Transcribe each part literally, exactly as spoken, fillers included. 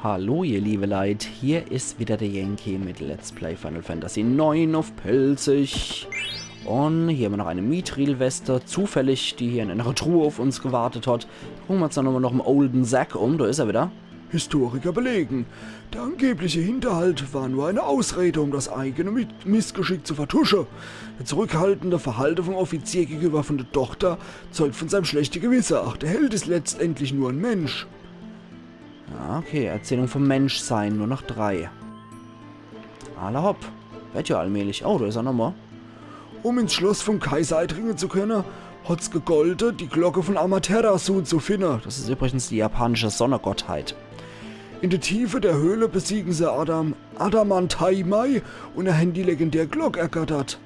Hallo ihr liebe Leit, hier is wieder der Yankee mit Let's Play Final Fantasy neun uff Pälzisch. Un hier hämmer noch e Mithril-Weste, zufällig, die hier in enner Truh uff uns gewartet hat. Gucke mer uns dann nochmol noch im olde Sack um, do is er wieder. Historiker belegen, der angebliche Hinterhalt war nur eine Ausrede, um das eigene Mit Missgeschick zu vertusche. Das zurückhaltende Verhalte vom Offizier gegenüber von der Tochter zeugt von seinem schlechte Gewisse. Ach, der Held is letztendlich nur en Mensch. Ja, okay, Erzählung vom Menschsein, nur noch drei. Alla hopp. Werd jo allmählich. Oh, do is er nochmol. Um ins Schloss vom Kaiser eidringe zu könne, hat's gegolte, die Glocke von Amaterasu zu finne. Das is übrigens die japanische Sonnegottheit. In der Tiefe der Höhle besiegen se Adam Adamantaimai un erhänn die legendär Glock ergattert.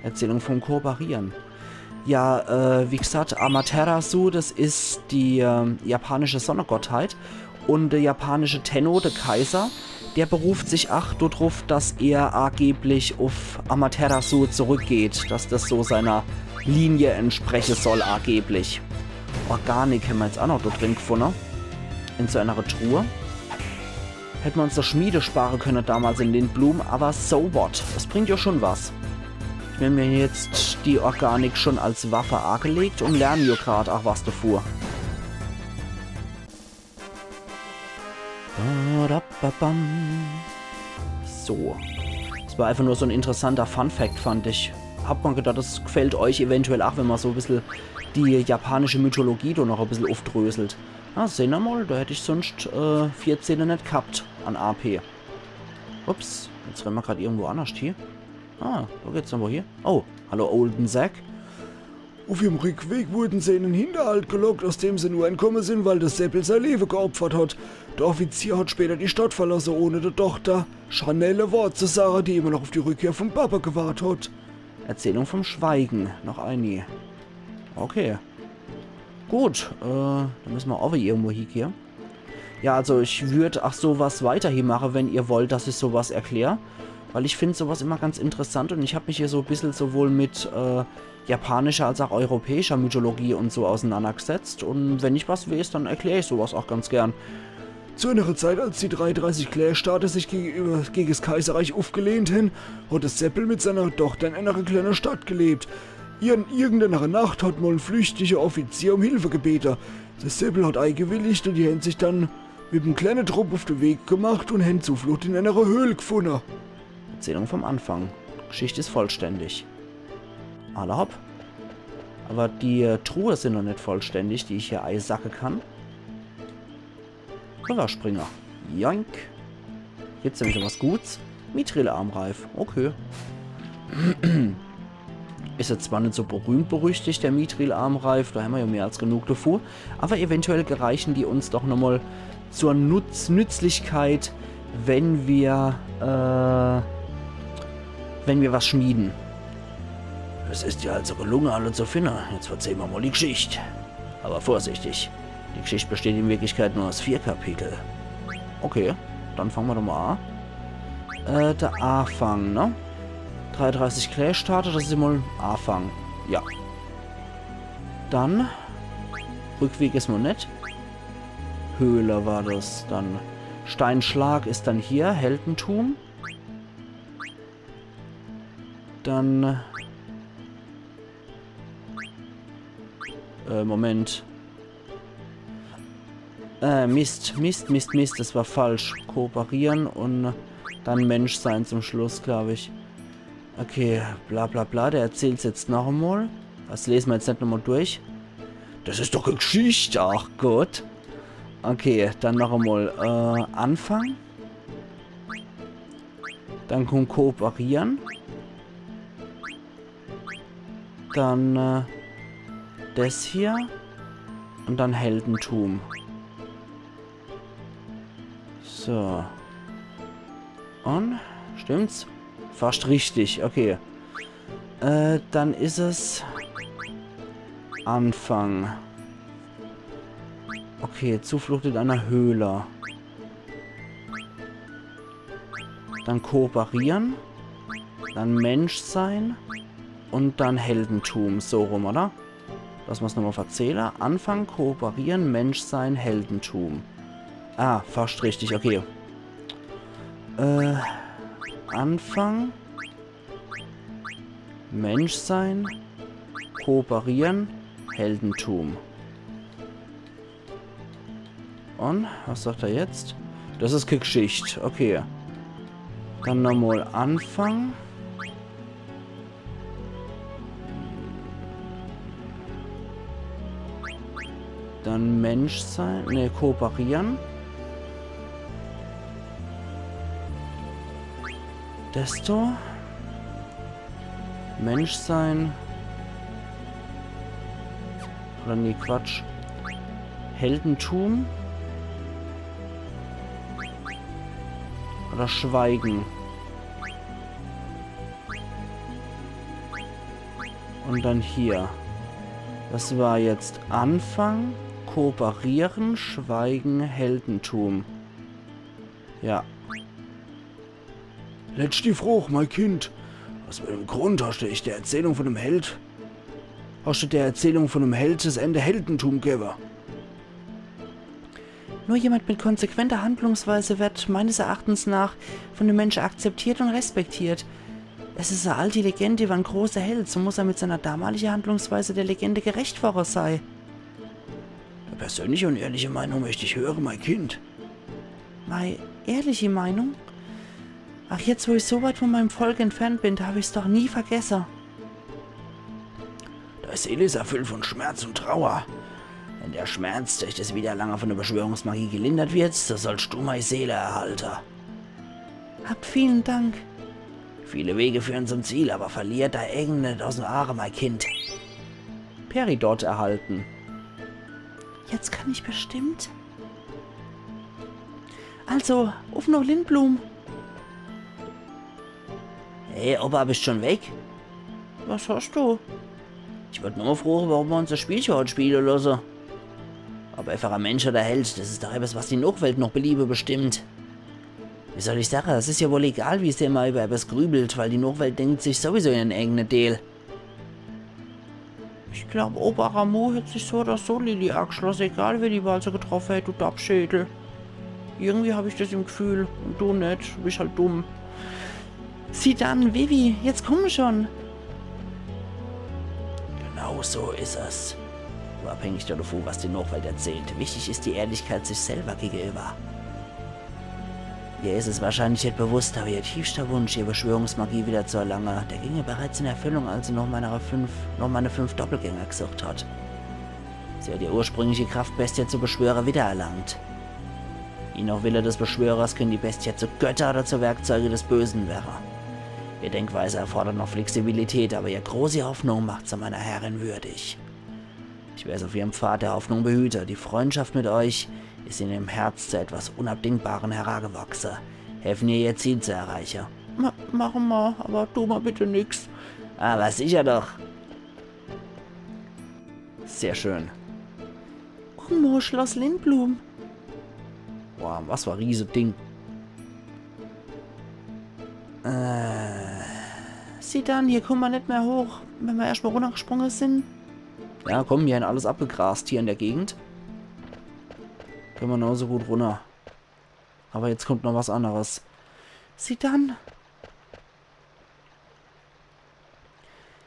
Erzählung vom Kooperieren. Ja, äh, wie gesagt, Amaterasu, das is die, ähm, japanische Sonnegottheit. Un der japanische Tenno, der Kaiser, der beruft sich ach do druff, dass er ageblich uff Amaterasu zurückgeht, dass das so seiner Linie entspreche soll, ageblich. Organik hämmer jetzt ach noch do drin gefunne. In so enner Truh. Hätt mer uns der Schmiede spare könne damals in Lindblum, awwer so what. Es bringt jo schon was. Ich mein, mir hämmer jetzt die Organik schon als Waffe agelegt un lerne jo grad ach was davor. Ba-da-ba-bam. So. Das war einfach nur so en interessanter Fun Fact, fand ich. Hab mer gedacht, das gefällt euch eventuell ach, wenn mer so e bissel die japanische Mythologie do noch e bissel uffdröselt. Ah, sehn mer mol, do hätt ich sunscht, äh, vierzehne net gehabt an A P. Ups, jetzt renne mer grad irgendwo annerscht hie. Ah, do geht's nochmol hie. Oh, hallo, olde Sack. Uff ihrem Rückweg wurden se in en Hinterhalt gelockt, aus dem se nur entkomme sin, weil der Seppel sei Lewe geopfert hat. Der Offizier hat später die Stadt verlosse, ohne der Tochter Chanelle e Wort zu sage, die immer noch uff die Rückkehr vom Papa gewart hat. Erzählung vom Schweigen. Noch eini. Okay. Gut, äh, dann misse mer owwe irgendwo hiegehe. Ja, also ich würd ach so was weiterhin mache, wenn ihr wollt, dass ich so was erklär. Weil ich find so was immer ganz interessant un ich hab mich hier so e bissel sowohl mit, äh, japanischer als ach europäischer Mythologie un so auseinandergesetzt. Un wenn ich was weeß, dann erklär ich so was ach ganz gern. Zu enere Zeit, als die dreiunddreißig Klärstaate sich gegenüber, gegen das Kaiserreich uffgelehnt hen, hat der Seppel mit seiner Tochter in enere klenne Stadt gelebt. In irgendenere Nacht hat mol en flüchtige Offizier um Hilfe gebete. Der Seppel hat eigewilligt un die hen sich dann mit em klenne Trupp uff de Weg gemacht un hen Zuflucht in enere Höhl gefunne. Erzählung vom Anfang. Geschicht is vollständig. Alla hopp. Awwer die, äh, Truhe sin noch net vollständig, die ich hier eisacke kann. Rüberspringer. Joink. Jetzt nämlich noch was Guts. Mithril-Armreif. Okay. Is jetzt zwar net so berühmt berüchtigt, der Mithril-Armreif, do hämmer jo mehr als genug davor, awwer eventuell gereichen die uns doch nochmol zur Nutz Nützlichkeit, wenn mir, äh, wenn mir was schmieden. Es is dir also gelunge, alle zu finne. Jetzt verzähl mer mol die Gschicht. Awwer vorsichtig. Die Gschicht besteht in Wirklichkeit nur aus vier Kapitel. Okay, dann fange mer doch mol a. Äh, der Afang, ne? Dreiunddreißig Klärstaate, das is mol Afang. Ja. Dann Rückweg is mol net. Höhle war das. Dann Steinschlag is dann hier, Heldentum. Dann, äh, Moment. Äh, Mist, Mist, Mist, Mist, das war falsch. Kooperieren un dann Menschsein zum Schluss, glaub ich. Okay, bla bla bla, der erzählt's jetzt noch emol. Das lese mer jetzt net nochmol durch. Das is doch e Gschicht, ach Gott. Okay, dann noch emol, äh, Anfang. Dann kummt Kooperieren. Dann, äh, das hier. Un dann Heldentum. So. Un? Stimmt's? Fascht richtig, okay. Äh, dann is es Anfang. Okay, Zuflucht in einer Höhle. Dann Kooperieren. Dann Menschsein. Un dann Heldentum. So rum, oder? Dass mer's nochmol verzähle. Anfang, Kooperieren, Menschsein, Heldentum. Ah, fascht richtig, okay. Äh, Anfang. Menschsein. Kooperieren. Heldentum. Und, was sagt er jetzt? Das is kee Gschicht, okay. Dann nochmal Anfang. Dann Menschsein, ne, kooperieren. Desto. Menschsein. Oder nee, Quatsch. Heldentum. Oder Schweigen. Und dann hier. Das war jetzt Anfang, Kooperieren, Schweigen, Heldentum. Ja. Letschte Froch, mei Kind. Aus welchem Grund hascht du der Erzählung von dem Held, hascht du der Erzählung von dem Held das Ende Heldentum gewwe? Nur jemand mit konsequenter Handlungsweise wird, meines Erachtens nach, von den Menschen akzeptiert und respektiert. Es is e alti Legend iwwer en große Held, so muss er mit seiner damaligen Handlungsweise der Legende gerecht worre sei. Eine persönliche und ehrliche Meinung möchte ich hören, mein Kind. Mei ehrliche Meinung? Ach, jetzt, wo ich so weit von meinem Volk entfernt bin, da hab ich's doch nie vergesse. Deine Seele ist erfüllt von Schmerz und Trauer. Wenn der Schmerz durch das Wiedererlangen von der Beschwörungsmagie gelindert wird, so sollst du meine Seele erhalten. Habt vielen Dank. Viele Wege führen zum Ziel, aber verlier dein eigenes nicht aus dem Auge, mein Kind. Peridot erhalten. Jetzt kann ich bestimmt. Also, uff noch Lindblum. Hey, Opa, bist schon weg? Was hast du? Ich wollt nur froche, warum wir uns das Spielche heut spiele losse. Ob einfacher Mensch oder Held, das is doch etwas, was die Nachwelt noch beliebe bestimmt. Wie soll ich sage, es is ja wohl egal, wie sehr man über etwas grübelt, weil die Nachwelt denkt sich sowieso ihren eigene Deel. Ich glaub, Opa Rameau hätt sich so oder so Lili ageschlosse, egal wie die Wahl se getroffe hätt, du Dappschädel. Irgendwie hab ich das im Gefühl. Und du net. Du bist halt dumm. Zidane, Vivi, jetzt komm schon. Genau so is es. Unabhängig davon, was die Nachwelt erzählt, wichtig is die Ehrlichkeit sich selber gegenüber. Ihr is es wahrscheinlich net bewusst, aber ihr tiefster Wunsch, ihre Beschwörungsmagie wieder zu erlangen, der ginge bereits in Erfüllung, als sie noch meine fünf, noch meine fünf Doppelgänger gesucht hat. Sie hat ihre ursprüngliche Kraft, Bestie zu beschwören, wiedererlangt. Je nach Wille des Beschwörers können die Bestie zu Götter oder zu Werkzeuge des Bösen werden. Ihre Denkweise erfordert noch Flexibilität, aber ihre große Hoffnung macht sie meiner Herrin würdig. Ich werde sie auf ihrem Pfad der Hoffnung behüten. Die Freundschaft mit euch ist in ihrem Herz zu etwas Unabdingbarem herangewachsen. Helfen ihr, ihr Ziel zu erreichen. Ma machen wir, aber tu mal bitte nix. Aber sicher doch. Sehr schön. Guck mal, Schloss Lindblum. Boah, was für e Riese-Ding. Äh. Zidane, hier kommen wir nicht mehr hoch, wenn wir erst mal runtergesprungen sind. Ja, komm, wir haben alles abgegrast hier in der Gegend. Können wir genauso gut runter. Aber jetzt kommt noch was anderes. Zidane.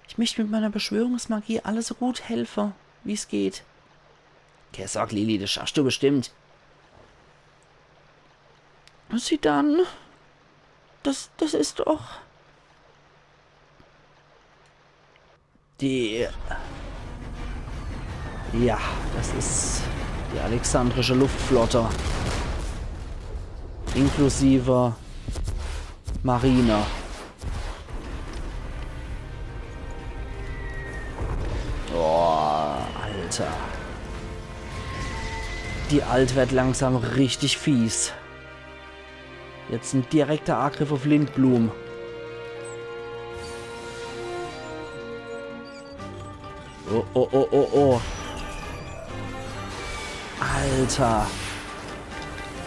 Ich möchte mit meiner Beschwörungsmagie alle so gut helfen, wie es geht. Keine Sorge, Lili, das schaffst du bestimmt. Zidane, das, das ist doch... Die... Ja, das is die alexandrische Luftflotte. Inklusive Marine. Boah, Alter. Die Alt wird langsam richtig fies. Jetzt en direkter Angriff auf Lindblum. Oh, oh, oh, oh, oh. Alter.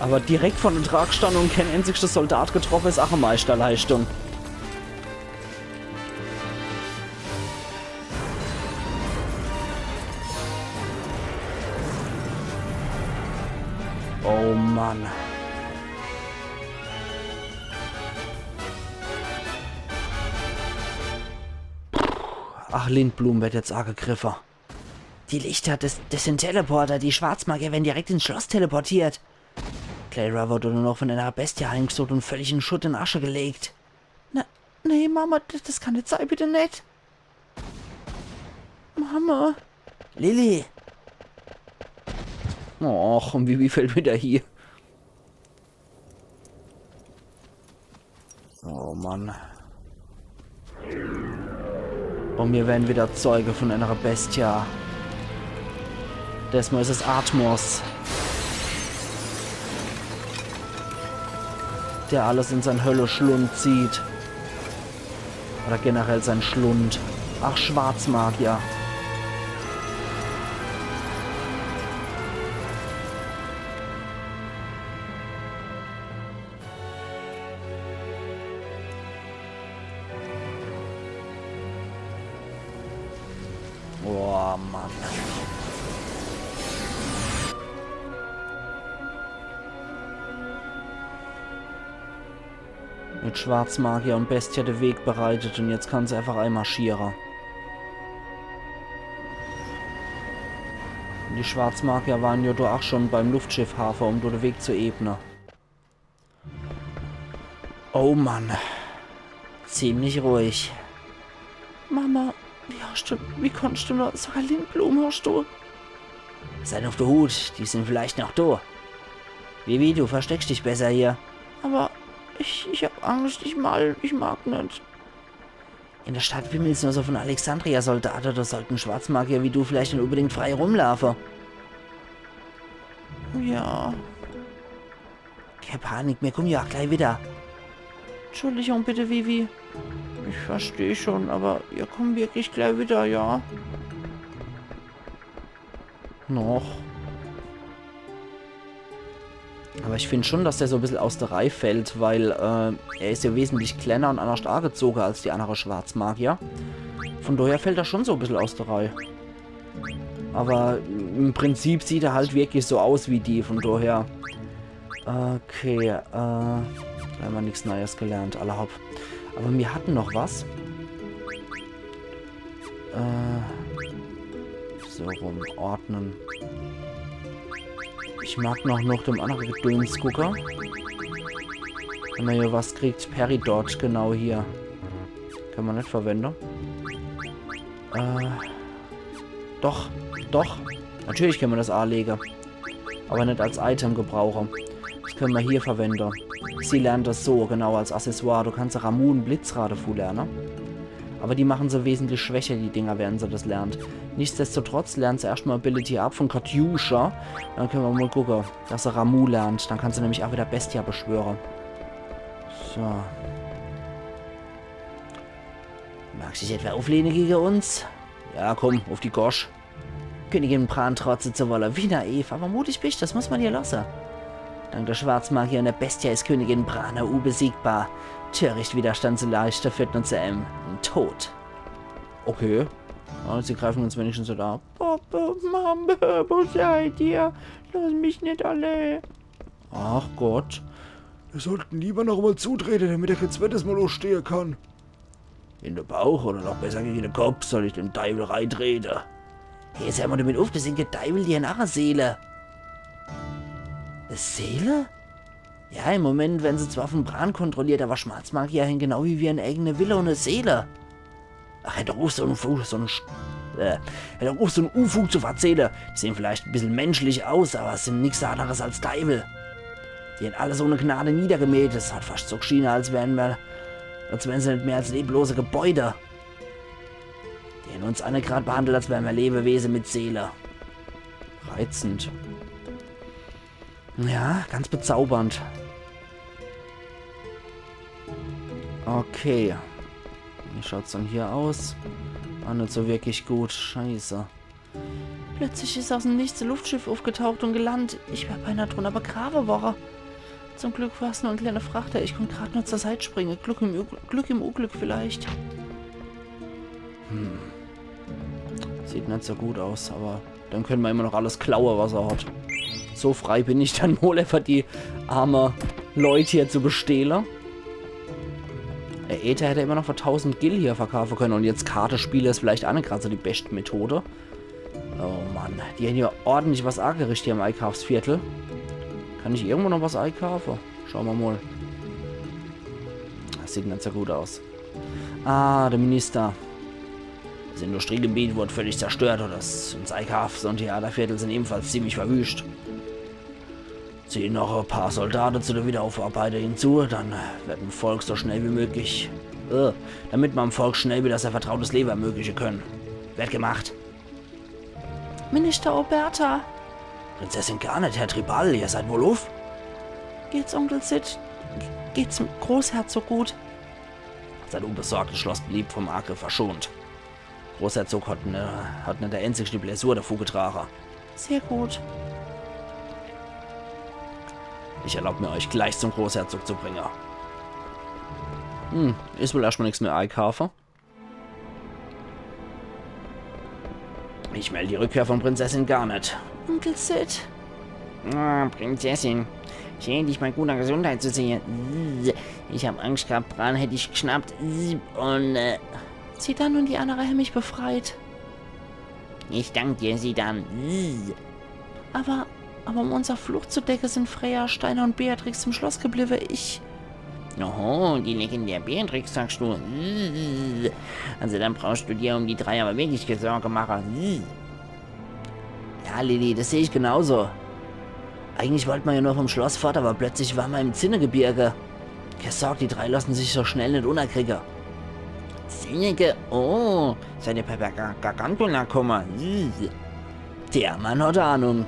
Aber direkt von der Tragstange und kein einziger Soldat getroffen is ach e Meisterleistung. Oh Mann. Ach, Lindblum wird jetzt agegriffe. Die Lichter, des, des sin Teleporter. Die Schwarzmagier werden direkt ins Schloss teleportiert. Clara wurde nur noch von ener Bestie heimgesucht un völlig in Schutt un Asche gelegt. Na, nee, Mama, des, des kann net sei, bitte net. Mama. Lilly. Och, un Vivi fällt wieder hie. Oh Mann. Un mir werden wieder Zeuge von ener Bestia. Desmal is es Atmos, der alles in sein Hölleschlund zieht. Oder generell sein Schlund. Ach, Schwarzmagier. Oh Mann. Mit Schwarzmagier un Bestia de Weg bereitet un jetzt kann se einfach einmarschiere. Die Schwarzmagier waren jo do ach schon beim Luftschiffhafe, um do de Weg zu ebne. Oh Mann. Ziemlich ruhig. Mama, wie hast du, wie konntest du nur, sogar Lindblum hast du? Sei uff de Hut, die sin vielleicht noch do. Vivi, du versteckst dich besser hier. Aber ich, ich hab Angst, ich mal, ich mag net. In der Stadt wimmelt's nur so von Alexandria-Soldate, do sollten Schwarzmagier wie du vielleicht net unbedingt frei rumlaufe. Ja. Kee Panik, mir kommen jo ach gleich wieder. Entschuldigung bitte, Vivi. Ich versteh schon, aber mir kommen wirklich gleich wieder, ja? Noch. Aber ich find schon, dass der so e bissel aus der Reih fällt, weil, äh, er is ja wesentlich kleiner und anders angezogen als die andere Schwarzmagier. Von daher fällt er schon so e bissel aus der Reih. Aber im Prinzip sieht er halt wirklich so aus wie die, von daher. Okay, äh, da haben wir nichts Neues gelernt, alla hopp. Aber wir hatten noch was. Äh, so rum, ordnen. Ich mag noch nach dem anderen Gedöns gucken. Wenn man hier was kriegt, Peridot, genau hier. Kann man nicht verwenden. Äh, doch, doch. Natürlich können wir das anlegen. Aber nicht als Item gebrauchen. Das können wir hier verwenden. Sie lernt das so, genau, als Accessoire. Du kannst Ramuh und Blitzra dazu lernen. Aber die machen sie wesentlich schwächer, die Dinger, während sie das lernt. Nichtsdestotrotz lernt sie erstmal Ability Up von Katjuscha. Dann können wir mal gucken, dass sie Ramuh lernt. Dann kann sie nämlich auch wieder Bestia beschwören. So. Magst dich etwa auflehnen gegen uns? Ja, komm, auf die Gosch. Königin Bran trotzen zu wollen, wie naiv, aber mutig bist, das muss man ihr lassen. Dank der Schwarzmagier und der Bestia ist Königin Bran unbesiegbar. Töricht, Widerstand zu leisten, führt nur zu einem Tod. Okay. Ja, sie greifen uns wenigstens nicht an. Papa, Mama, wo seid ihr? Lass mich nicht allein. Ach Gott. Wir sollten lieber noch mal zutreten, damit er kein zweites Mal aufstehen kann. In den Bauch oder noch besser gegen den Kopf soll ich dem Deiwel reintreten. Hey, jetzt hör mal damit auf, das sind keine Deiwel, die haben auch eine Seele. Eine Seele? Ja, im Moment werden sie zwar von Bran kontrolliert, aber Schwarzmagier haben genau wie wir einen eigenen Wille und eine Seele. Ach, hör doch auf, so ein Fu-, so ein Sch-, äh, hör doch auf, so ein Unfug zu verzählen. Die sehen vielleicht ein bisschen menschlich aus, aber sind nichts anderes als Deiwel. Die haben alles ohne Gnade niedergemäht. Es hat fast so geschienen, als wären wir, als wären sie nicht mehr als leblose Gebäude. Die haben uns alle grad behandelt, als wären wir Lebewesen mit Seele. Reizend. Ja, ganz bezaubernd. Okay. Wie schaut's dann hier aus? Ah, nicht so wirklich gut. Scheiße. Plötzlich ist aus dem Nichts ein Luftschiff aufgetaucht und gelandet. Ich wär beinahe drunter begraben worden. Zum Glück war's nur ein kleiner Frachter. Ich konnt grad noch zur Seite springen. Glück im, U- Glück im Unglück vielleicht. Hm. Sieht nicht so gut aus, aber dann können wir immer noch alles klauen, was er hat. So frei bin ich dann wohl, für die arme Leut hier zu bestehle. Der Äther hätt er immer noch für tausend Gil hier verkaufe könne un jetzt Karte spiele is vielleicht aa net grad so die beschte Methode. Oh Mann, die hän hier ordentlich was agericht hier im Eikaafsviertel. Kann ich irgendwo noch was eikaafe? Schaue mer mol. Das sieht net so gut aus. Ah, der Minister. Das Industriegebiet wurde völlig zerstört un das, unser Eikaafs- un Theaterviertel sin ebenfalls ziemlich verwüscht. Ziehen noch e paar Soldate zu der Wiederaufarbeite hinzu, dann, äh, wird dem Volk so schnell wie möglich, äh, damit mer dem Volk schnell wieder sein vertrautes Leben ermögliche können. Wird gemacht. Minister Oberta. Prinzessin Garnet, Herr Tribal, ihr seid wohl uff? Geht's Onkel Cid? Geht's dem Großherzog gut? Seid unbesorgt, das Schloss blieb vom Angriff verschont. Großherzog hat ne, hat net der einzigste Blessur davongetragen. Sehr gut. Ich erlaub mir, euch gleich zum Großherzog zu bringen. Hm, is wohl erschtmal nix mehr eikaafe. Ich melde die Rückkehr von Prinzessin Garnet. Onkel Cid. Ah, Prinzessin. Schön, dich bei guter Gesundheit zu sehen. Ich hab Angst gehabt, Bran hätt dich geschnappt. Un, äh, Zidane un die annere hän mich befreit. Ich dank dir, Zidane. Aber, aber um unser Flucht zu decke, sin Freya, Steiner un Beatrix im Schloss gebliebe. Ich... Oho, die legendär Beatrix, sagst du? Also dann brauchst du dir um die drei aber wirklich kee Sorge mache. Ja, Lilly, das seh ich genauso. Eigentlich wollt mer ja nur vom Schloss fort, aber plötzlich war mer im Zinnegebirge. Kee Sorg, die drei lassen sich so schnell net unnerkriege. Zinnege? Oh, seid ihr per Gar-, Gargantula komme? Der Mann hat Ahnung.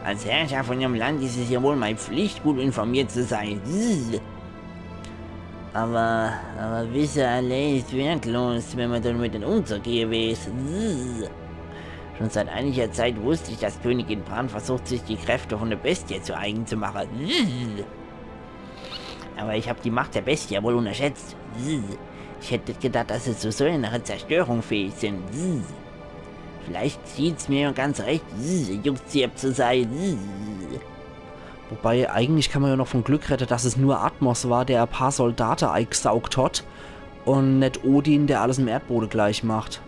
Als Herrscher von ihrem Land ist es ja wohl meine Pflicht, gut informiert zu sein. Aber, aber Wisse allein ist wertlos, wenn man damit net umzugehen weiß. Schon seit einiger Zeit wusste ich, dass Königin Bran versucht, sich die Kräfte von der Bestie zu eigen zu machen. Aber ich hab die Macht der Bestie wohl unterschätzt. Ich hätt net gedacht, dass sie zu so einer Zerstörung fähig sind. Vielleicht zieht's mir ganz recht, Juckzirp zu sein. Wobei, eigentlich kann mer ja noch von Glück rede, dass es nur Atmos war, der e paar Soldate eigsaugt hat un net Odin, der alles em Erdbode gleich macht.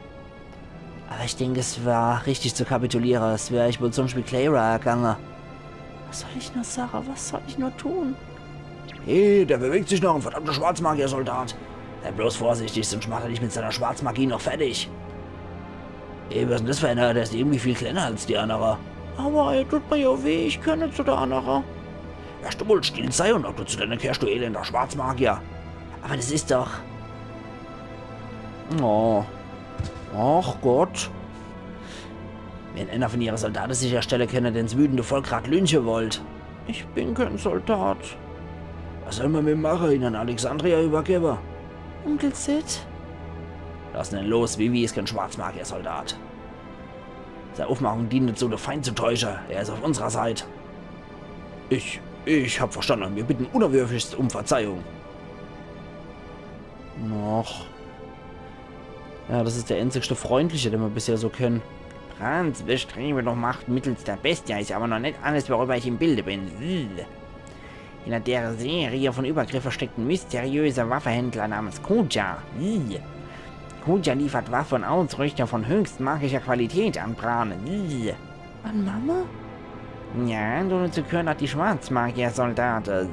Aber ich denk, es war richtig zu kapituliere. Es wär ich wohl sonst wie Cleira ergange. Was soll ich nur sage? Was soll ich nur tun? Hey, der bewegt sich noch, en verdammter Schwarzmagier-Soldat. Sei bloß vorsichtig, sonst macht er dich mit seiner Schwarzmagie noch fertig. Hey, was is denn das für einer? Der is irgendwie viel kleiner als die annere. Aber er tut mir ja weh, ich gehör net zu der annere. Wärst du wohl still sei un ob du zu denen gehörst, du elender Schwarzmagier. Aber das is doch... Oh. Ach Gott. Wenn einer von ihre Soldate sicherstelle könne, den's wütende Volk grad lynche wollt. Ich bin kein Soldat. Was soll mer mit em mache? Ihn an Alexandria übergebe? Onkel Cid? Lass en los, Vivi is kein Schwarzmagier-Soldat. Sei Aufmachung dient dazu, den Feind zu täusche. Er is auf unserer Seit. Ich, ich hab verstanden. Wir bitten unterwürfigst um Verzeihung. Noch. Ja, das is der einzigste freundliche, den mer bisher so kennen. Brans Bestrebe um Macht mittels der Bestie is aber noch net alles, worüber ich im Bilde bin. Hinter der Serie von Übergriffe steckt en mysteriöser Waffehändler namens Kuja. Kuja liefert Waffe un Ausrüstung von höchst magischer Qualität an Bran. An Mama? Ja, dazu gehören auch die Schwarzmagier-Soldate.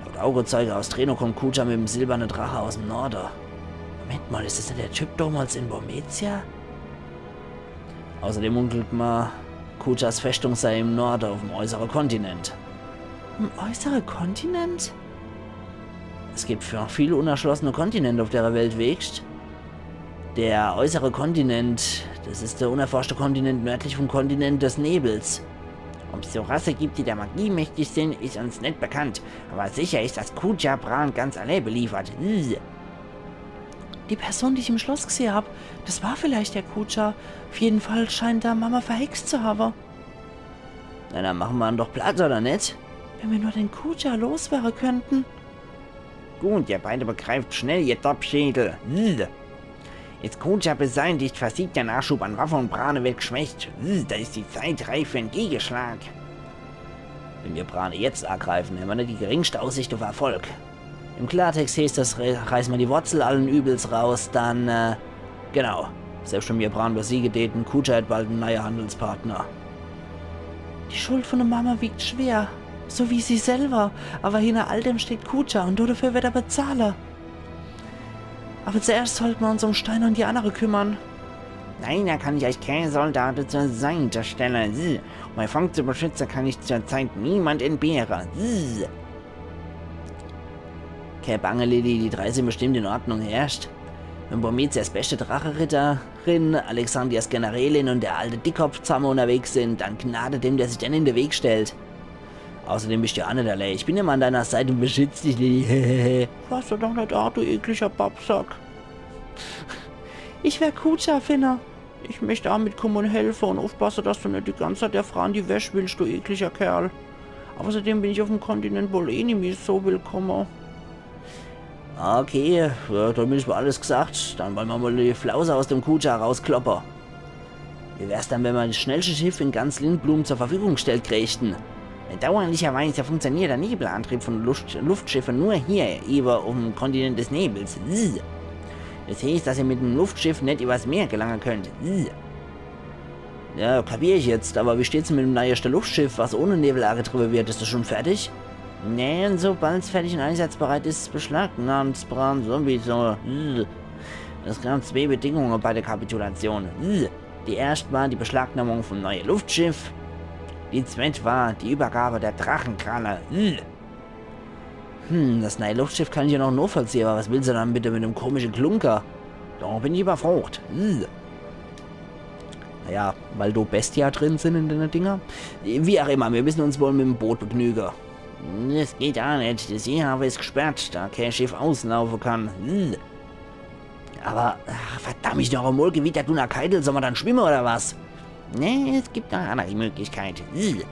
Laut Augezeuge aus Treno kommt Kuja mit em silberne Drache aus em Norde. Moment mal, is das net der Typ damals in Burmecia? Außerdem munkelt mer, Kujas Festung sei im Norde auf em äußere Kontinent. Im äußere Kontinent? Es gibt noch viele unerschlossene Kontinente auf der Welt, weescht. Der äußere Kontinent, das is der unerforschte Kontinent nördlich vom Kontinent des Nebels. Ob's so Rasse gibt, die der Magie mächtig sind, is uns net bekannt. Aber sicher is, dass Kuja Bran ganz allein beliefert. Die Person, die ich im Schloss gsehe hab, das war vielleicht der Kuja. Auf jeden Fall scheint er Mama verhext zu habe. Na, dann mache mer en doch platt, oder net? Wenn wir nur den Kuja loswerre könnten. Gut, ihr beide begreift schnell, ihr Doppschädel. Is Kuja beseitigt, versiegt der Nachschub an Waffe un Brane wird geschwächt. Hm, da is die Zeit reif für en Gegeschlag. Wenn mir Brane jetzt agreifen, hämmer net die geringschte Aussicht uff Erfolg. Im Klartext heeßt das, re- reiß mer die Wurzel allen Übels raus, dann, äh, genau. Selbst wenn mir Brane besiege däten, Kuja hätt bald en neie Handelspartner. Die Schuld von der Mama wiegt schwer, so wie sie selber. Aber hinter all dem steht Kuja un dafür wird er bezahle. Aber zuerst sollte mer uns um Steiner un die annere kümmern. Leider kann ich eich kä Soldate zur Seite stelle. Sie. Um mei Volk zu beschütze, kann ich zurzeit niemand entbehre. Sie. Kä Bange, Lilly, die drei sin bestimmt in Ordnung, heerscht? Wenn Burmezias beste Dracheritterin, Alexandrias Generälin un der alte Dickkopf zamme unnerwegs sin, dann gnade dem, der sich dann in de Weg stellt. Außerdem bist du jo aa net allee. Ich bin immer an deiner Seite un beschütz dich, Lilly. Fass doch net aa, du ekliger Babbsack. Ich wär Kuja, Finne. Ich möcht aa mitkumme un helfe un uffpasse, dass du net die ganz Zeit der Fraa in die Wäsch willscht, du ekliger Kerl. Außerdem bin ich uff'm Kontinent wohl eh nimmi so willkomme. Okay, äh, dann is mol alles gesagt. Dann wolle mer mol die Flause aus dem Kuja rauskloppe. Wie wär's dann, wenn mer das schnellste Schiff in ganz Lindblum zur Verfügung gestellt kriegten? Bedauerlicherweise funktioniert der Nebelantrieb von Luft Luftschiffe nur hier, iwwer uff'm Kontinent des Nebels. Zzz. Das heeßt, dass ihr mit dem Luftschiff net iwwers Meer gelange könnt. Zzz. Ja, kapier ich jetzt, aber wie steht's mit dem neieschde Luftschiff, was ohne Nebel agetriebe wird? Is das schon fertig? Nee, un sobald's fertig un einsatzbereit is, beschlagnahmt's Bran sowieso. Zzz. Es gab zwee Bedingunge bei der Kapitulation. Zzz. Die erscht war die Beschlagnahmung vom neie Luftschiff. Die zwett war die Übergabe der Drachenkralle. Zzz. Hm, das neie Luftschiff kann ich jo noch nochvollziehe, aber was will se dann bitte mit dem komische Klunker? Do bin ich überfrocht. Zzz. Naja, weil do Bestia drin sin in dene Dinger. Wie auch immer, mir müssen uns wohl mit dem Boot begnüge. Das geht aa net. Der Seehafe is gesperrt, da kä Schiff auslaufe kann. Zzz. Aber, ach, verdammt mich noch emol, Gewitter, Dunnerkeitel, soll mer dann schwimme oder was? Nee, es gibt noch annere Möglichkeit. Zzz.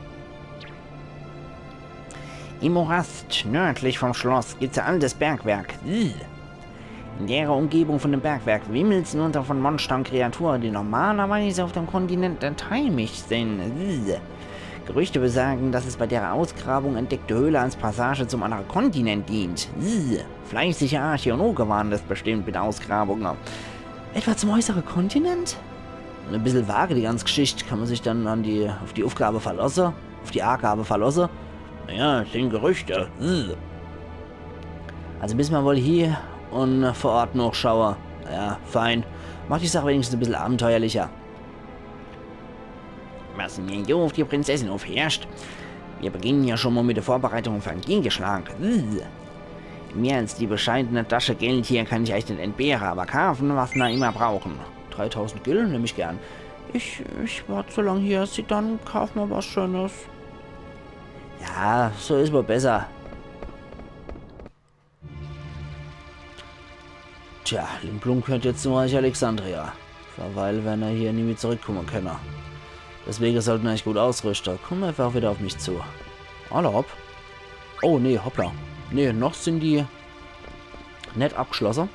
Im Morast, nördlich vom Schloss, gibt's e altes Bergwerk. Zzz. In dere Umgebung von dem Bergwerk wimmelt's mitunter von Monster un Kreature, die normalerweise auf dem Kontinent net heimisch sin. Zzz. Gerüchte besagen, dass es bei dere Ausgrabung entdeckte Höhle als Passage zum annere Kontinent dient. Zzz. Fleißige Archäologe waren das bestimmt mit Ausgrabunge. Etwa zum äußere Kontinent? E bissel vage die ganz Geschicht. Kann mer sich dann an die, auf die Aufgabe verlosse? Auf die Angabe verlosse? Naja, es sin Gerüchte. Zzz. Also müssen mer wohl hier un vor Ort nochschaue. Ja, fein. Macht die Sach wenigstens e bissel abenteuerlicher. Passen mer jo auf die Prinzessin auf, heerscht? Mir beginnen jo schon mol mit der Vorbereitung für en Gegeschlag. Zzz. Mehr als die bescheidene Tasche Geld hier kann ich eich net entbehre, aber kaafen, was ner immer brauchen. Dreitausend Gil nemm ich gern. Ich, ich wart so lang hier, Zidane, kaaf mer was Schönes. Ja, so is wohl besser. Tja, Lindblum gehört jetzt zum Reich Alexandria. Derweil wer'n er hier nimmi zurückkumme könne. Deswege sollte mer eich gut ausrüschte. Kumm einfach wieder auf mich zu. Alla hopp. Oh, nee, hoppla. Nee, noch sin die net abgeschlosse.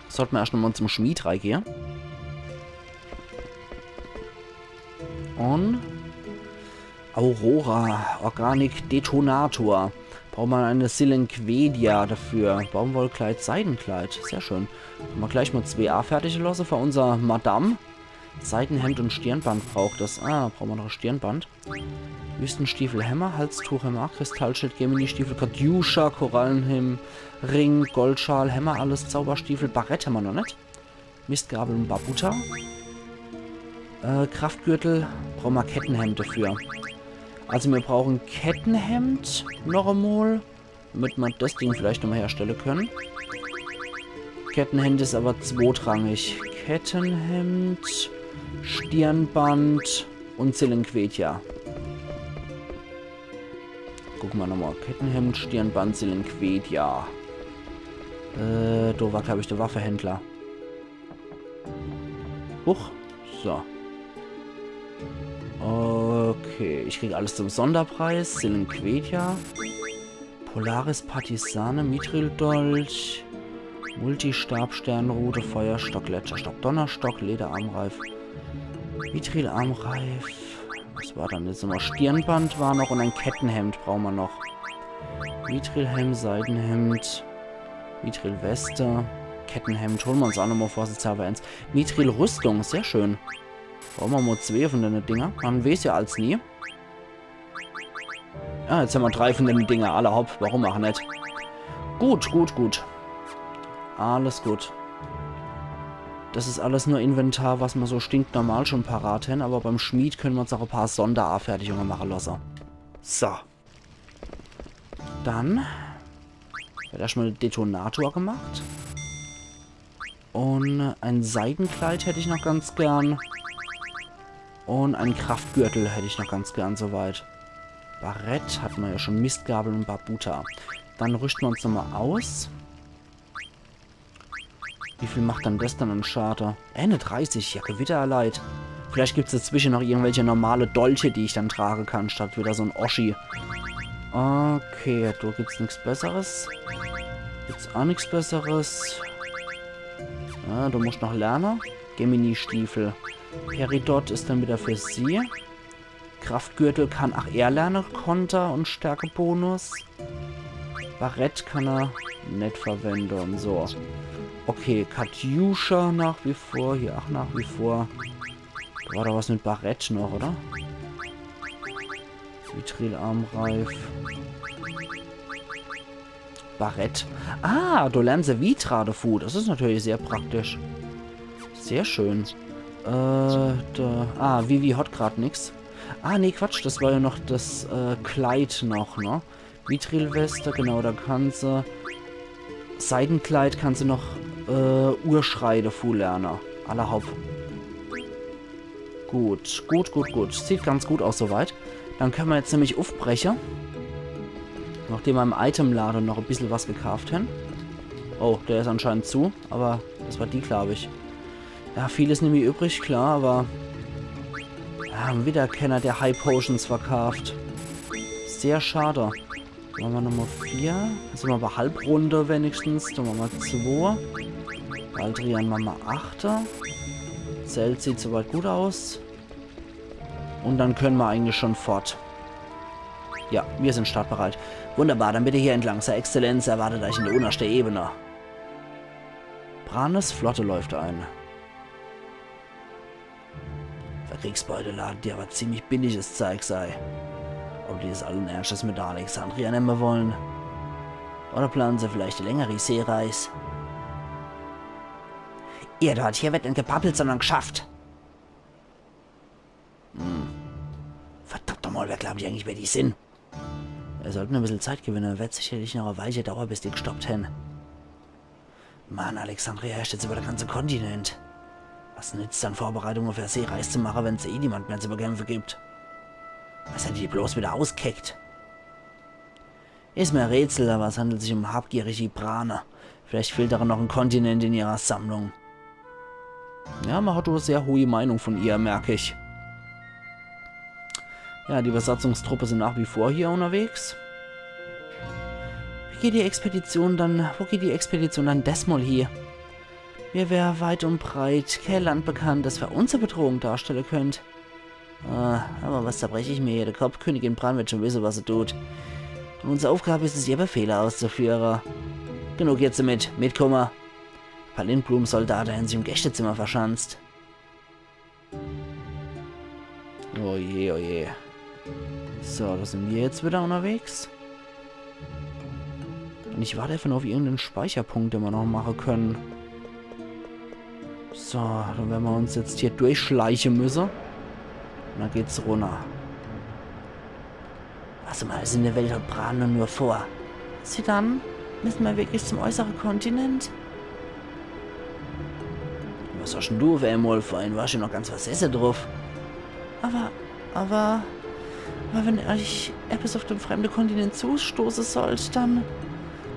Sollte mer erscht nochmol zum Schmied reigehe. Un Aurora, Organic Detonator. Braucht mer eine Silenquedia dafür. Baumwollkleid, Seidenkleid. Sehr schön. Hammer gleich mol zwee a fertige losse für unser Madame. Seidenhemd un Stirnband braucht es. Ah, braucht mer noch e Stirnband. Wüstenstiefel, Hämmer, Halstuch, Hämmer, Kristallschild, Gemini-Stiefel, Katjuscha, Korallenhelm, Ring, Goldschal, Hämmer, alles, Zauberstiefel, Barett hammer noch net. Mistgabel un Barbuta. Äh, Kraftgürtel, brauche mer Kettenhemd dafür. Also mir brauchen Kettenhemd noch emol, damit mer das Ding vielleicht nochmol herstelle könne. Kettenhemd is aber zwotrangig. Kettenhemd, Stirnband un Silenquedia. Gucke mer nochmol. Kettenhemd, Stirnband, Silenquedia. Äh, do war, glaab ich, der Waffehändler. Huch. So. Okay, ich krieg alles zum Sonderpreis. Silenquedia. Polaris, Partisane, Mithril-Dolch. Multistab, Sternrute, Feuerstock, Gletscherstock, Donnerstock, Lederarmreif, Mithril-Armreif. Was war dann jetzt nochmal? Stirnband war noch und ein Kettenhemd brauche mer noch. Mithrilhelm, Seidenhemd, Mithrilweste, Kettenhemd. Hole mer uns auch nochmal vorsichtshalber eins. Mithril-Rüstung, sehr schön. Brauche mer mal zwee von dene Dinger. Man weeß ja als nie. Ah, jetzt hämmer drei von dene Dinger. Alla hopp, warum auch net? Gut, gut, gut. Alles gut. Das is alles nur Inventar, was mer so stinknormal schon parat hän, aber beim Schmied könne mer uns auch e paar Sonderanfertigunge mache losse. So. Dann werd erschtmal Detonator gemacht. Und ein Seidenkleid hätt ich noch ganz gern. Und ein Kraftgürtel hätt ich noch ganz gern soweit. Barett hat mer ja schon, Mistgabel und Barbuta. Dann rüschte mer uns nochmal aus. Wie viel macht dann das dann an Schade? Eenedreißig, ja, Gewitterleid. Vielleicht gibt's dazwische noch irgendwelche normale Dolche, die ich dann trage kann, statt wieder so en Oschi. Okay, do gibt's nix Besseres. Gibt's auch nix Besseres. Ja, du musst noch lerne. Gemini-Stiefel. Peridot is dann wieder für sie. Kraftgürtel kann, ach, er lerne, Konter und Stärkebonus. Barett kann er net verwende und so. Okay, Katjuscha nach wie vor, hier auch nach wie vor. Da war doch was mit Barett noch, oder? Mithril-Armreif. Barett. Ah, do lerne se Vitra defu. Das is natürlich sehr praktisch. Sehr schön. Äh, da, ah, Vivi hat grad nix. Ah, nee, Quatsch, das war ja noch das, äh, Kleid noch, ne? Mithrilweste, genau, da kann se, Seidenkleid kann se noch, äh, Urschrei defu lerne. Alla hopp. Gut, gut, gut, gut. Sieht ganz gut aus soweit. Dann könne mer jetzt nämlich ufbreche. Nachdem mer im Itemlade noch e bissel was gekauft hän. Oh, der is anscheinend zu, aber das war die, glaub ich. Ja, viel is nimmi übrig, klar, aber, ja, wieder kenner, der High Potions verkauft. Sehr schade. Mache mer Nummer vier. Jetzt sin mer bei Halbrunde wenigstens. Dann mache mer zwei. Baldrian mache mer achte. Zelt sieht soweit gut aus. Und dann könne mer eigentlich schon fort. Ja, wir sind startbereit. Wunderbar, dann bitte hier entlang. Sei Exzellenz erwartet euch in der untersten Ebene. Branes Flotte läuft ein. Für Kriegsbeute laden die aber ziemlich billiges Zeug sei. Ob die das allen Ernstes mit nach Alexandria nemme wollen? Oder planen se vielleicht e längere Seereis? Ihr dort, hier wird net gebabbelt, sondern geschafft. Hm. Verdammt nochmal, wer glaubt ihr eigentlich, wer die sin? Wir sollten e bissel Zeit gewinne. Wird sicherlich noch e Weilche dauere, bis die gestoppt hän. Mann, Alexandria herrscht jetzt über de ganze Kontinent. Was nützt dann, Vorbereitunge für e Seereis zu mache, wenn's eh niemand mehr zu bekämpfe gibt? Was hän die bloß wieder ausgeheckt? Is mir e Rätsel, aber es handelt sich um habgierige Brane. Vielleicht fehlt deren noch e Kontinent in ihrer Sammlung. Ja, man hat e sehr hohe Meinung von ihr, merk ich. Ja, die Besatzungstruppe sin nach wie vor hier unterwegs. Wie geht die Expedition dann, wo geht die Expedition dann desmal hie? Mir wär weit und breit kee Land bekannt, das für uns e Bedrohung darstelle könnt. Äh, aber was zerbrech ich mir hier de Kopp? Königin Bran wird schon wisse, was se tut. Und unsere Aufgabe is es, ihr Befehle auszuführe. Genug jetzt damit. Mitkomme. Paar Lindblum-Soldate hän sich im Gästezimmer verschanzt. Oh je, oh je. So, da sin mir jetzt wieder unterwegs. Und ich wart einfach nur auf irgendeinen Speicherpunkt, den wir noch machen können. So, dann werden wir uns jetzt hier durchschleichen müssen. Und dann geht's runter. Was um alles in der Welt hat Bran nur vor? Zidane, müssen wir wirklich zum äußeren Kontinent? Was hast denn du auf einmal? Vorhin warst du noch ganz versessen drauf. Aber, aber, aber wenn euch etwas auf dem fremden Kontinent zustoßen sollte, dann,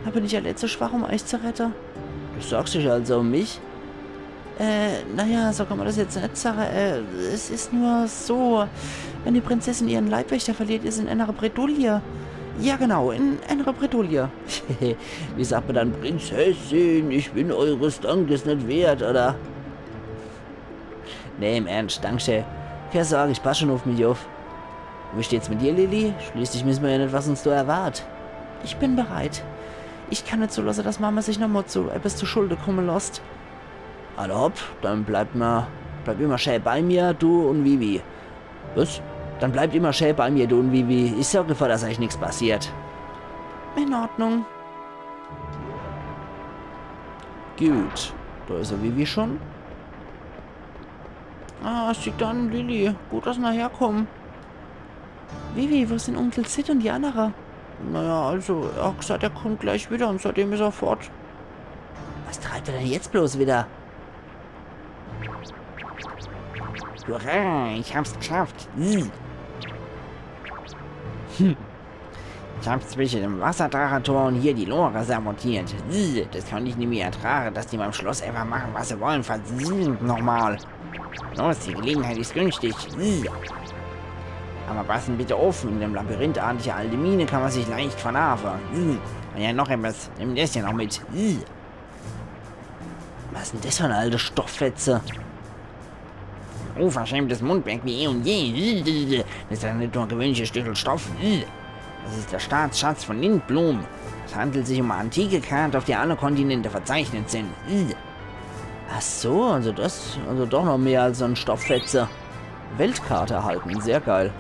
dann bin ich ja letzte schwach, um euch zu retten. Du sorgst dich also um mich? Äh, naja, so kann man das jetzt nicht sagen. Äh, es ist nur so, wenn die Prinzessin ihren Leibwächter verliert, ist sie in einer Bredouille. Ja, genau, in enere Bredouille. Wie sagt ma dann, Prinzessin, ich bin eures Dankes net wert, oder? Nee, im Ernst, danke schee. Kee Sorg, ich pass schun uff mich uff. Wie steht's mit dir, Lilly? Schließlich wisse ma jo net, was uns do erwart. Ich bin bereit. Ich kann net zulasse, dass Mama sich nochmol zu ebbes zu Schulde kumme losst. Alla hopp, dann bleibt ma, bleibt immer schee bei mir, du un Vivi. Was? Dann bleibt immer schee bei mir, du un Vivi. Ich sorg dafür, dass eich nix passiert. In Ordnung. Gut, do is er, Vivi, schun. Ah, Zidane, Lilly, gut, dass ner herkumme. Vivi, wo sin Onkel Cid un die annere? Naja, also, er hat gesagt, er kummt gleich widder un seitdem is er fort. Was treibt er denn jetzt bloß widder? Hurra, ich hab's geschafft. Hm. Hm. Ich hab zwischen dem Wasserdrachetor und hier die Lore sabotiert. Hm. Das kann ich nimmi ertrage, dass die beim Schloss einfach mache, was se wolle. Verdammt nochmal. Los, die Gelegenheit is günstig. Hm. Aber passen bitte uff, in dem labyrinthartige alte Mine kann ma sich leicht verlaafe. Hm. Un ja, noch ebbes. Nimm des hier noch mit. Hm. Was is denn des für e alte Stofffetze? Unverschämtes Mundwerk wie eh un je. Das is jo net nur e gewöhnliches Stückel Stoff. Das is der Staatsschatz von Lindblum. Es handelt sich um e antike Karte, uff der alle Kontinente verzeichnet sin. Ach so, also des, also doch noch mehr als so e Stofffetze. Weltkarte erhalten, sehr geil.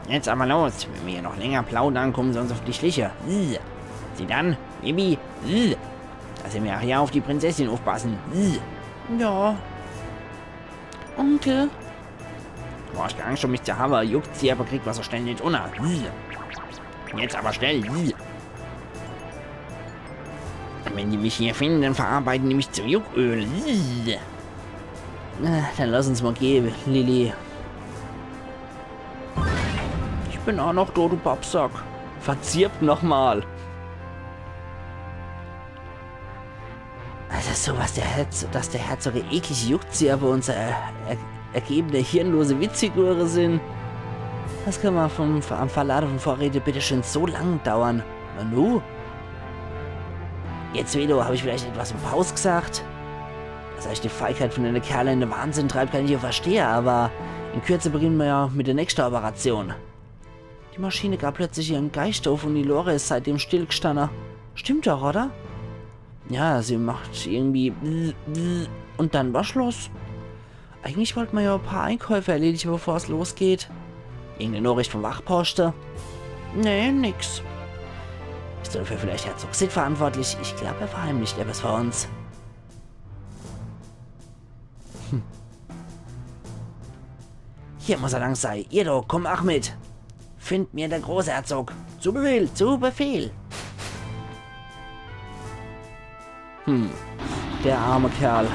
Jetzt aber los, wenn wir hier noch länger plaudern, kommen sie uns auf die Schliche. Ih. Zidane, Vivi, ih. Dass wir auch hier auf die Prinzessin aufpassen. Ih. Ja. Onkel? Boah, ich kann schon mich zu haben, juckt sie, aber kriegt was so schnell nicht unter. Ih. Jetzt aber schnell. Ih. Wenn die mich hier finden, dann verarbeiten die mich zu Jucköl. Ih. Na, dann lass uns mal gehen, Lilly. Ich bin auch noch da, du Pappsack. Verzirpt nochmal. Also so was der Herz, dass der Herzog eklig juckt sie aber unser er, er, ergebene hirnlose Witzfigure sind. Das kann man vom, am Verlade von Vorräte bitteschön so lang dauern. Nanu? Jetzt, Velo, hab ich vielleicht etwas im Paus gesagt? Dass euch die Feigheit von den Kerlen in den Wahnsinn treibt, kann ich ja verstehen, aber in Kürze beginnen wir ja mit der nächsten Operation. Die Maschine gab plötzlich ihren Geist auf und die Lore ist seitdem stillgestanden. Stimmt doch, oder? Ja, sie macht irgendwie bl- bl- und dann war Schluss. Eigentlich wollte man ja ein paar Einkäufe erledigen, bevor es losgeht. Irgendeine Nachricht vom Wachposten? Nee, nix. Ist dafür vielleicht Herzog Cid verantwortlich? Ich glaube, er verheimlicht etwas vor uns. Hm. Hier muss er lang sein. Ihr da, komm auch mit. Find mir der Großherzog. Zu Befehl, zu Befehl. Hm, der arme Kerl.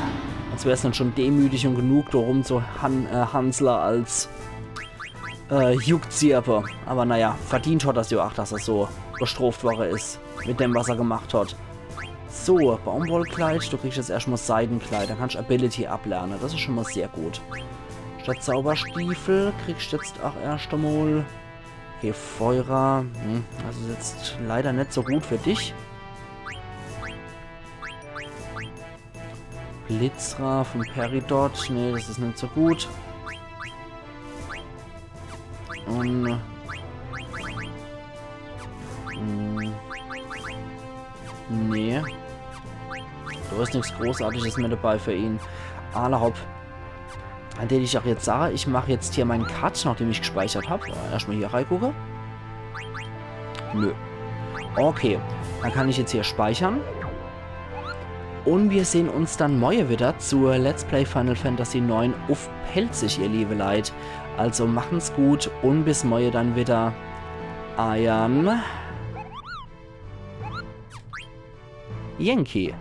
Als wär's dann schon Demütigung genug, da rum zu han äh, hansle als äh, Juckzirpe. Aber naja, verdient hat er's ja auch, dass er so bestraft worden ist. Mit dem, was er gemacht hat. So, Baumwollkleid, du kriegst jetzt erstmal Seidenkleid. Dann kannst du Ability ablernen. Das ist schon mal sehr gut. Statt Zauberstiefel kriegst du jetzt auch erst einmal Gefeurer. Hm, das ist jetzt leider nicht so gut für dich. Blitzra vom Peridot. Nee, das ist nicht so gut. Und... Hm, nee. Da ist nichts Großartiges mehr dabei für ihn. Alla hopp. An der ich auch jetzt sage, ich mache jetzt hier meinen Cut, nachdem ich gespeichert habe. Erstmal hier reingucken. Nö. Okay, dann kann ich jetzt hier speichern. Und wir sehen uns dann morgen wieder zu Let's Play Final Fantasy neun auf Pälzisch, ihr liebe Leit. Also machen's gut und bis morgen dann wieder. Euer Yankee.